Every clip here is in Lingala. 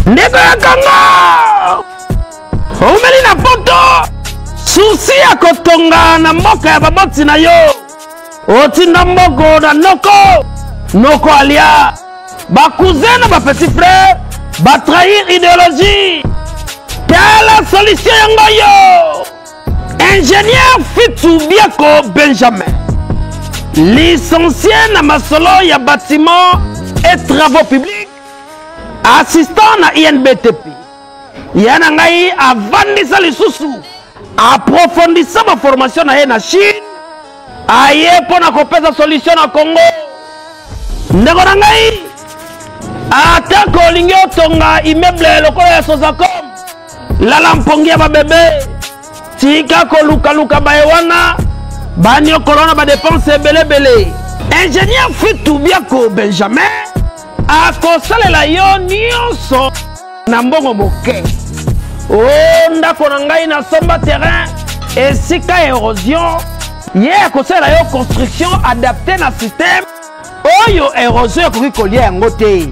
Ndeko ya Congo, oumeli na poto, susi ya kotonga na mboka ya baboti na yo, otinda mboko na noko, noko alia, ba cousin na ba petit frère ba trahir idéologie. Tala solution yango yo. Ingénieur Fitu Biako Benjamin, licencié na masolo ya bâtiment et travaux publics, assistant na INBTP. Ya na ngai avandisa lisusu aprofondisa ba formation na ye na Chine, aye mpo na kopesa solution na Congo. Ndeko na ngai, atako olingi otonga immeuble lokola ya Sozacom, lala mpongi ya babebe, tika kolukaluka baye wana banyokolo na badepense ebelebele. Ingénieur Fitu Biako Benjamin akosalela yo nyonso na mbongo moke. O ndako na ngai nasomba terrain esika ya erosion, ye akosalela yo construction adapte na système oyo erosion ekoki kolia yango te.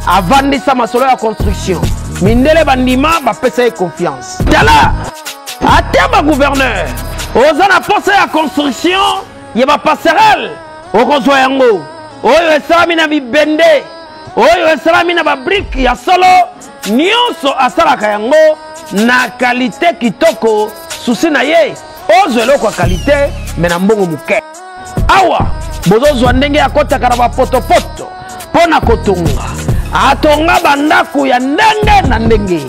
Avandisa masolo ya construction, mindele bandima, bapesa ye confiance. Tala ata ba gouverneur, oza na posa ya construction ya ba passerelle, okozwa yango oyo esalami na bibende, oyo esalami na babrike ya solo. Nyonso asalaka yango na kalite kitoko. Susi na ye ozwa eloko ya kalite me na mbongo moke. Awa bozozwa ndenge akotaka na bapotopoto mpo na kotonga, atonga bandako ya ndenge na ndenge.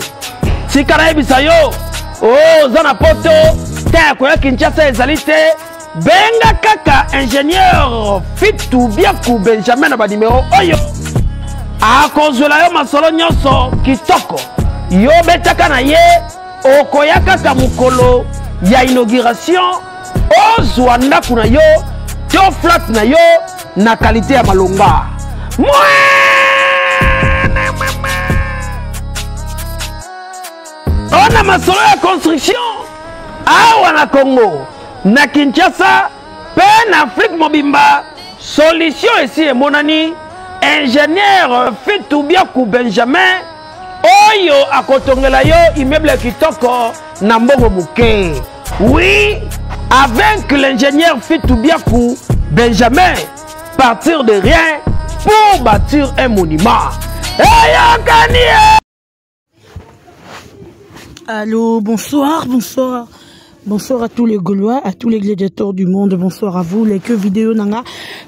Tika nayebisa yo, oza na poto te ya koya Kinshasa ezali te, benga kaka ingénieur Fitu Biaku Benjamin na banimero oyo, akozwela yo masolo nyonso kitoko. Yo betaka na ye, okoya kaka mokolo ya inauguration, ozwa ndako na yo to flat na yo na kalite ya malonga. Ona masolo ya construction awa na Congo, na Kinshasa pe na Afrique mobimba, solution esi emonani. Ingénieur Fitu Biaku Benjamin oyo akotongela yo immeuble ya kitoko na mbongo moke. Oui, avec l'ingénieur Fitu Biaku Benjamin, partir de rien pour bâtir un monument. Eyokani! Allô, bonsoir, bonsoir. Bonsoir à tous les Gaulois, à tous les gladiateurs du monde. Bonsoir à vous. Les que vidéo nanga,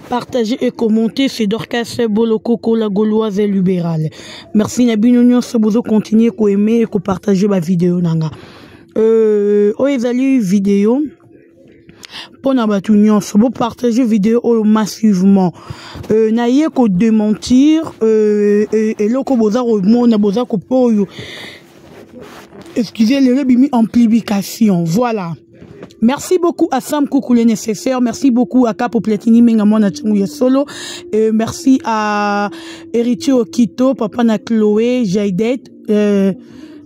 partagez et commentez. C'est Dorcas Bolokoko, la Gauloise et libérale. Merci Nabino Nyonso, vous continuez ko aimer et ko partager ma vidéo nanga. Oyo ezali vidéo mpona bato nyonso, bopartage video oyo massivement. Naye kodémentir eloko boza komona, boza kopo oyo, excusez, lelo ebimi en publication. Voilà. Merci beaucoup à Sam Koukou le nécessaire. Merci beaucoup à Capo Platini Menga Mwana Tchangu ya Solo. Merci à Héritier Okito, Papa na Chloé, Jaidet,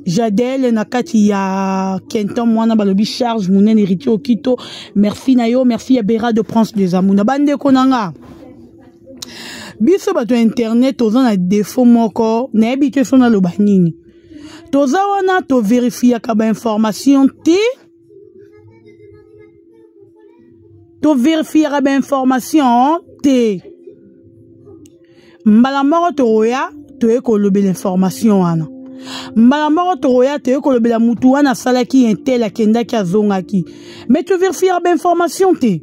Jadel na kati ya Kenton mwana balobi charge munene Héritier Okito. Merci na yo, merci à Bera de Prince des Amuna. Bande konanga. Biso bato ya internet toza na défaut moko, nayebi te so naloba nini. Toza wana to verifiaka ba information te. To verifiaka ba information te. Mbala moko tokoya toye kolobela information wana. Mbala moko tokoya toye kolobela mutu wana asalaki intel, akendaki azongaki. Mais to verifiaka ba information te.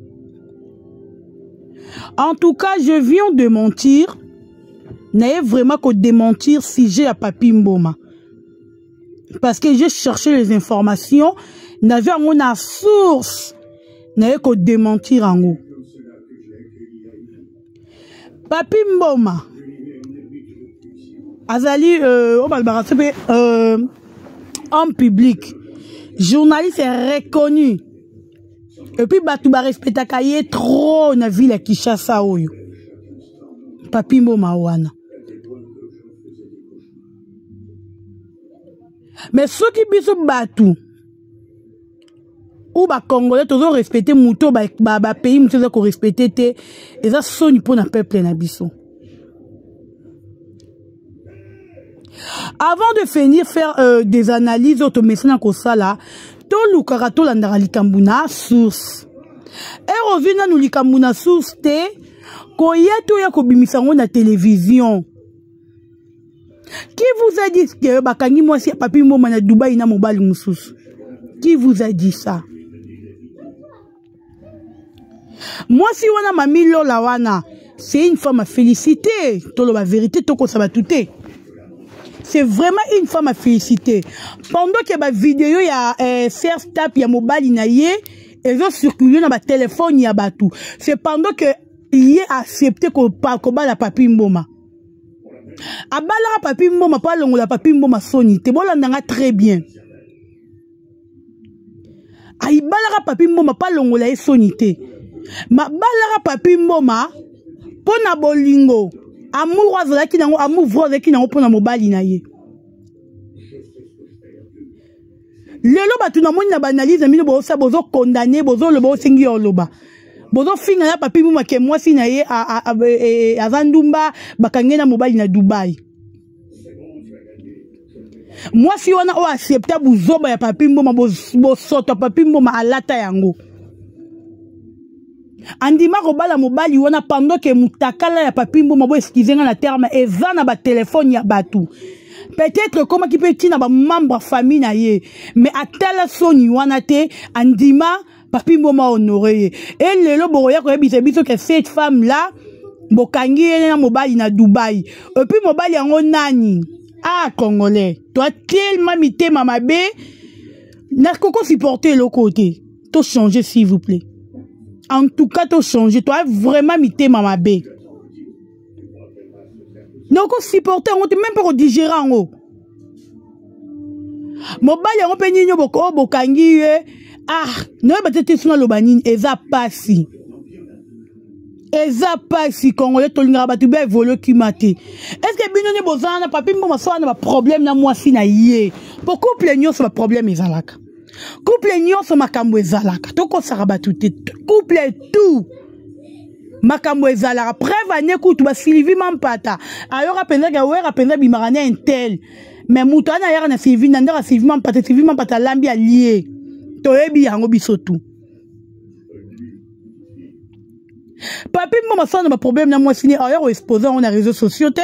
En tout cas, je viens de mentir. Naye vraiment ko démentir sujet à Papi Mboma. Parce que j'ai cherché les informations, n'avais yango na source. Naye ko démentir yango. Papi Mboma azali oyo balobaka so mpe homme public, journaliste reconnu, et puis bato barespectaka ye trop na ville ya Kinshasa oyo. Papi Mboma wana, mais soki biso bato ou bacongolais tozo respecte moto, bapays moto eza korespecte te, eza soni mpona peuple na biso. Avant de finir faire euh, des analyses oyo tomesana kosala, tolukaka tolandaka likambo na source. Ere ozwi nanu likambo na source te, koya toya kobimisa yango na télévision. Qui vous a dit que bakangi mwasi ya Papi Mboma na Dubaï na mobali mosusu? Qui vous a dit ça? Mwasi wana mami Lola wana, c'est une femme à féliciter. Toloba vérité tokosa bato te. C'est vraiment une femme à féliciter. Pendant que ba vidéo ya euh, serge tap ya mobali na ye ezo circuler na ba téléphone ya bato. C'est pendant que ye accepté kobala Papi Mboma. Abalaka Papi Mboma po alongola Papi Mboma soni te. Bolanda nga très bien. Ayibalaka Papi Mboma po alongola ye soni te. Mabalaka Papi Mboma mpo na bolingo, amour azalaki nango, amour vrai azalaki nango mpo na mobali na ye. Lelo bato namoni na baanalyse na bino bozosa, bozokondane, bozoloba, osengi yo oloba, bozofinga na Papi Mboma ke mwasi na ye aza ndumba, bakangi na mobali na Dubai. Mwasi wana oyo accepta buzoba ya Papi Mboma, bosoto ya Papi Mboma alata yango, andima kobala mobali wana pendant ke mutakala ya Papi Mboma, bo excuse nga na terme, eza na batelefone ya bato, peut-être ekomaki mpe ntina bamembre ya famille na ye, mais atala soni wana te, andima Papi Mboma honore ye. E lelo bokoya koyebisa biso ke cette femme là bokangi ye na mobali na Dubai, et puis mobali yango nani? Ah, congolais, toi tellement mitema mabe, nakoko supporter eloko te. To changer, s'il vous plaît. En tout cas to changer, toi vraiment mitema mabe, noko supporter yango te, même mpe kodigere yango. Mobali yango mpe nini oyo bokangi ye? Ah, noyeba te te suna aloba nini. Eza pasi, eza pasi. Congolais tolingaka bato ba évolue kima te. Est ce que bino nde boza wana? Papi Mboma so wana baproblème na mwasi na ye, po couple nyonso baproblème ezalaka, couple nyonso makambo ezalaka, tokosaka bato te, couple tout makambo ezalaka. Preuve ane kutu basylvie Mampata ayoka mpenza ke wera mpenza bimaka na intel, mais moto wana ayaka na Sylvie na ndako ya Sylvie Mampata, Sylvie Mampata alambi alie, toyebi yango biso tu. Papi Mboma asala na baproblème na mwasi ne, aya koexpose yango na réseau sociaux te.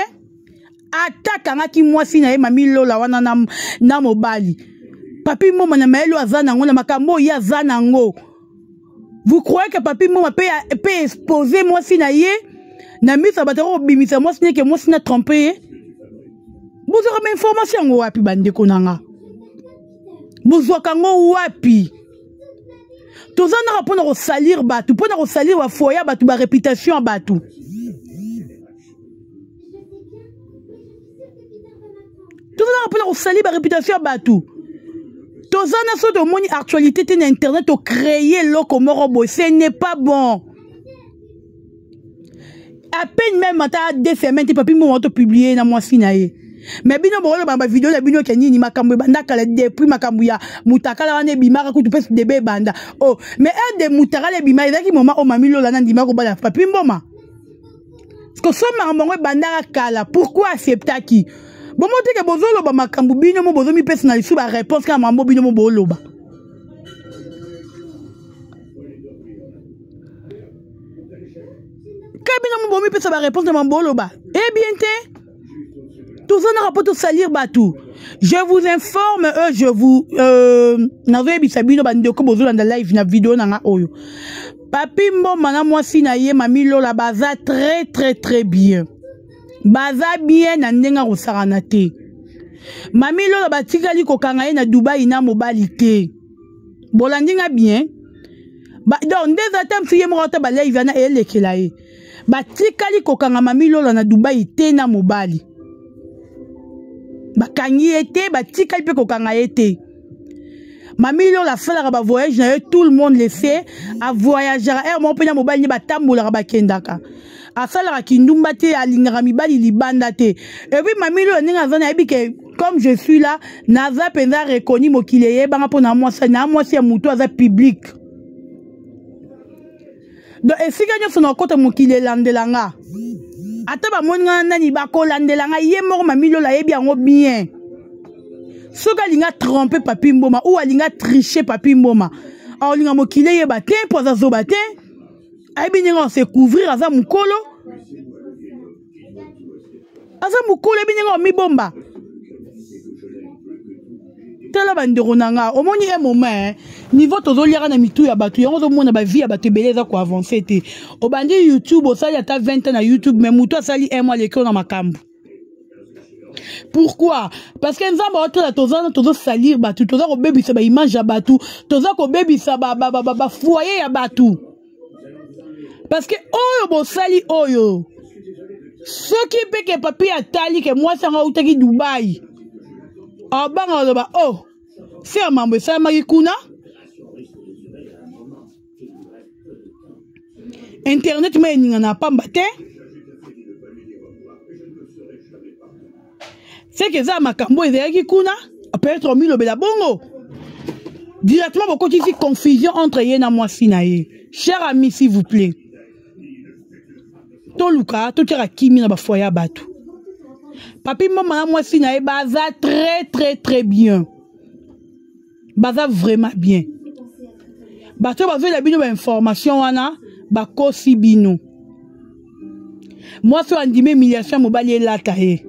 Ata akangaki mwasi na ye mami Lola wana na, na mobali, Papi Mboma na mayele aza nango na makambo oyo ye aza nango, vous croyez que Papi Mboma pe expose mwasi na ye na miso ya bato, akobimisa mwasi neke mwasi na trompe ye? Bozwaka bainformation yango wapi, bandeko na nga? Bozwaka yango wapi? Toza naka mpona kosalir bato, mpona kosalir bafoyer ya bato, baréputation ya bato. Toza naka mpona kosalir baréputation ya bato. Toza na so tomoni actualité te na internet, tocréer eloko moko boye, ce n'est pas bon. À peine même ata 2 semaines te, Papi Mboma topublie na mwasi na ye, mais bino bokoloba bavideo na bino ke nini, makambo ebanda kala, depuis makambo ya mutakala wana ebimaka kutu mpe debe ebanda. Oh, mais un de mutakala ebima ezalaki moma oyo mami Lola na ndima kobala Papi Mboma, parce que so makambo yango ebandaka kala, pourquoi acceptaki bomo teke? Bozoloba makambo bino mo bozomipesa na lisu baréponse kaka makambo bino mo boloba ka bino mo bomipesa baréponse na makambo boloba. Eh bien te, toza naka mpo tosalir bato. Je vous informe, eux, je vous nazoyebisa bino bandeko bozolanda live na video na nga oyo, Papi Mboma na mwasi na ye mami Lola baza très très très bien, baza bien na ndenge akosakana te. Mami Lola batikali kokanga ye na Dubai na mobali te. Bolandi nga bien ba, donc nde eza te mosu ye moko ata balive wana elekela ye, batikali kokanga mami Lola na Dubai te na mobali, bakangi ye te, batikali mpe kokanga ye te. Mami Lola asalaka bavoyage na ye, tout le monde le sait, avoyageaka heure moko mpe na mobali nde batambolaka, bakendaka, asalaka kindumba te, alingaka mibali libanda te. Et puis mami Lola ndenge aza, nayebi ke comme je suis là, naza mpenza reconnu, mokili eyebanga mpo na mwasi na mwasi ya motu aza public. Donc esika nyonso na okota, mokili elandela nga, ata bamoni nga nani, bakolandela nga. Ye moko mami Lola ayebi yango bien. Soki alinga tromper Papi Mboma ou alinga tricher Papi Mboma, aolinga mokili eyeba te mpo aza zoba te, ayebi ndenge ase couvrir, aza mokolo, aza mokolo, ayebi ndenge amibomba. Tala bandeko na nga, omoni un moment eh, niveau tozoliaka na mitu ya bato yango, ozomona bavie ya bato ebele eza koavance te. Obandi YouTube, osali ata 20 ans na YouTube, mais motu asali un mois aleki na makambo. Pourquoi? Parce que Nzambe aotala toza tozosalir bato, toza kobebisa baimage ya bato, toza kobebisa bafoyer ya bato. Parce que oyo bosali oyo, soki mpe ke papi atali ke mwasi yango autaki Dubai, abanga aloba oh, se ya mambo esalamaki kuna. Internet ma eningana pamba te, seke eza makambo ezalaki kuna, peut-être omilobela bongo directement, bokotisi confusion entre ye na mwasi na ye. Cher ami, s'il vous plaît, toluka totiaka kimi na bafoyer ya bato. Papi Mboma na mwasi na ye baza très très très bien, baza vraiment bien. Bato bazoyela bino bainformation wana, bakosi bino. Mwasi oyo andimi humiliation ya mobali elata ye,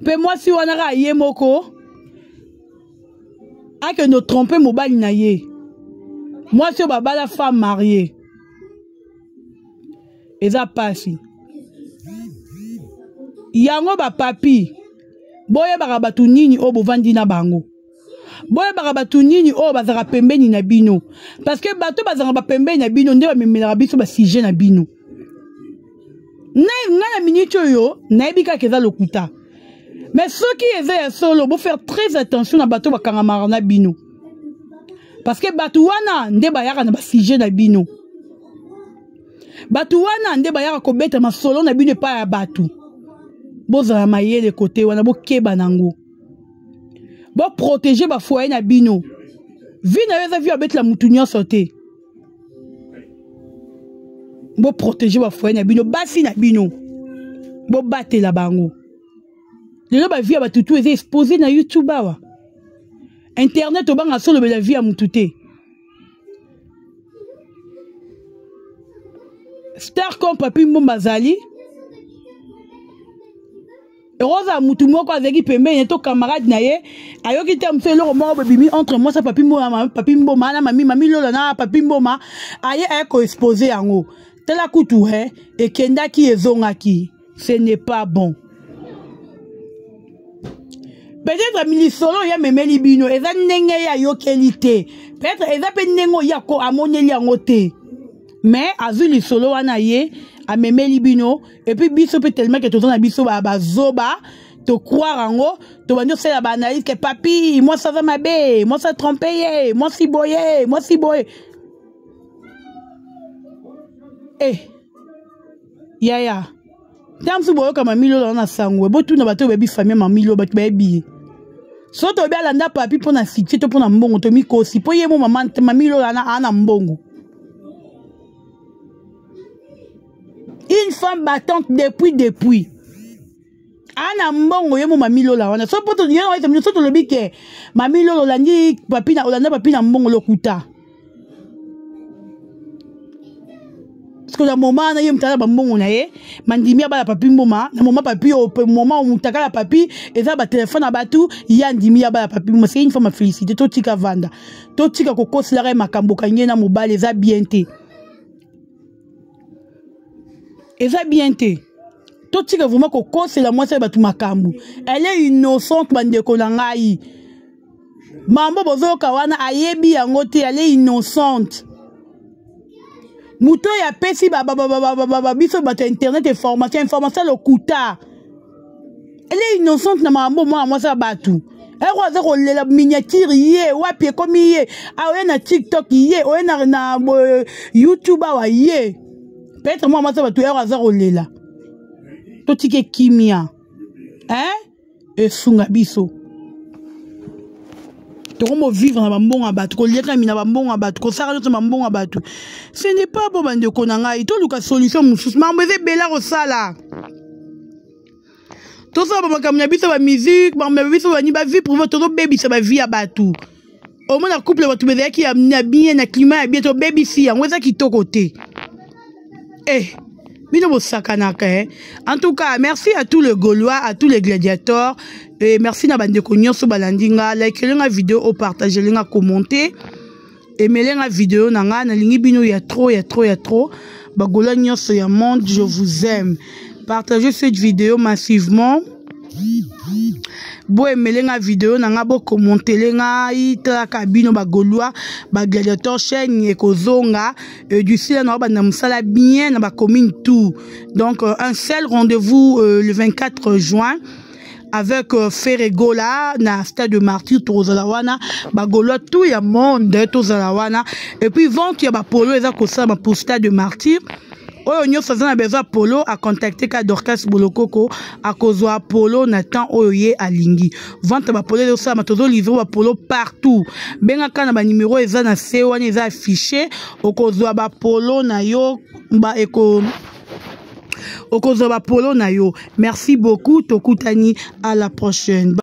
mpe mwasi wana kaka ye moko akende otrompe mobali na ye. Mwasi oyo babala, femme mariée, eza pasi yango. Bapapi, boyebaka bato nini oyo bovandi na bango, boyebaka bato nini oyo bazalaka pembeni na bino, parce que bato bazalaka bapembeni na bino nde bamemelaka biso basujet na bino. Ngai na minute oyo nayebi kaka eza lokuta, mais soki eza ya solo, bofaire très attention na bato bakangamaka na bino, parce que bato wana nde bayaka na basujet na bino, bato wana nde bayaka kobeta masolo na bino epai ya bato. Bozala mayele kote wana, bokeba nango, boprotege bafoyer na bino. Vie na yo eza vie abetela mutu nyonso te. Boprotege bafoyer na bino, basi na bino bobatela bango. Lelo bavie ya bato tu eza expose na YouTube awa, internet, obanga solobela vie ya mutu te. Star comme Papi Mbomba azali ekozala mutu moko azalaki pembeni to camarade na ye, ayoki te mosu eloko moko bobimi entre mwasi Papi Mboma, Papi Mboma na mami, mami Lola na Papi Mboma, aye aye koexpose yango. Tala kutu he ekendaki ezongaki, ce n'est pas bon. Peut-être lisolo oyo amemeli bino eza ndenge ye ayokeli te, peut-être eza mpe ndenge oyo ako amoneli yango te, mais azwi lisolo wana ye amemeli bino. Et puis biso mpe, tellement ke toza na biso bazoba, tocroire yango, tobandi osala baanalyse ke papi mwasi aza mabe, mwasi atrompe ye, mwasi boye, mwasi boye. Eh yaya, ntango mosusu boyoka Mami Lola na sango, botuna bato oyo bayebi famille Mami Lola, bato bayebi ye. So toyebi alanda papi mpo na succès to mpo na mbongo, tomikosi mpo ye mo mama Mami Lola na aa na mbongo. Une femme battante depuis ana mbongo, ye mo Mami Lola wana. So mpo so tolobi ke Mami Lola olandi papi na olanda papi na mbongo, lokuta. Parce que na moment wana ye moto aza bambongo na ye, mandimi abala papi Mboma. Na moment papi oyo, moment motakala papi eza batelefone ya bato, ye andimi abala papi Mboma. C'est une femme à féliciter. Totika vanda, totika kokoselaka ye makambo okangi ye na mobali, eza bien te, eza bien te. Totika vraiment kokosela mwasi ya bato makambo, elle est innocente. Bandeko na ngai, mambo bozoyoka wana ayebi yango te, elle est innocente. Moto oyo apesi biso bato ya internet information, information lokuta, elle est innocente na makambo. Mwana mwasi ya bato eko aza kolela miniature ye wapi ekomi ye aoye na TikTok, ye oye na YouTube awa, ye peut-être mwana mwasi ya bato eko aza kolela. Totike kimia, hein? Esunga biso tokomovivre na bambongo ya bato, koliekami na bambongo ya bato, kosala nyonso bambongo ya bato, ce n'est pas bon. Bandeko na ngai, toluka solution mosusu. Makambo eza ebele kosala. Tosala bamakambo na biso, bamusique, makambo na biso, bani bavie privé, tozobebisa bavie ya bato. Omona couple bato bezalaki ya bien, na climat ya bien, tobebisi yango, eza kitoko te. Eh, bino bosakanaka, eh. En tout cas, merci à tous les Gaulois, à tous les gladiateurs, et merci na bandeko nyonso balandi nga. Likele nga video, opartage nga, commenter, emele nga video na nga. Nalingi bino ya trop, ya trop, ya trop. Bagaulois nyonso ya monde, je vous aime. Partagez cette vidéo massivement, boemele nga video na nga, bocommentele ngai. Talaka bino bagaulois, bagladiateur, chaîne ekozonga d'ici là. Na banda mosala bien na bacommune tout. Donc un seul rendez-vous le 24 juin avec Ferre Gola na stade de Martyr. Tozala wana, bagaulois tout ya monde, tozala wana. Et puis vente ya bapolo eza kosalama pour stade de Martyr. Oyo nyonso aza na besoin polo, acontacte ka Dorcas Bolokoko, akozwa polo na temps oyo ye alingi. Vente bapolo ezosalama, tozolivre bapolo partout. Bengaka na banimero eza na se wana, eza affiché, okozwa bapolo na yo, ba eko okozwa bapolo na yo. Merci beaucoup, tokutani à la prochaine.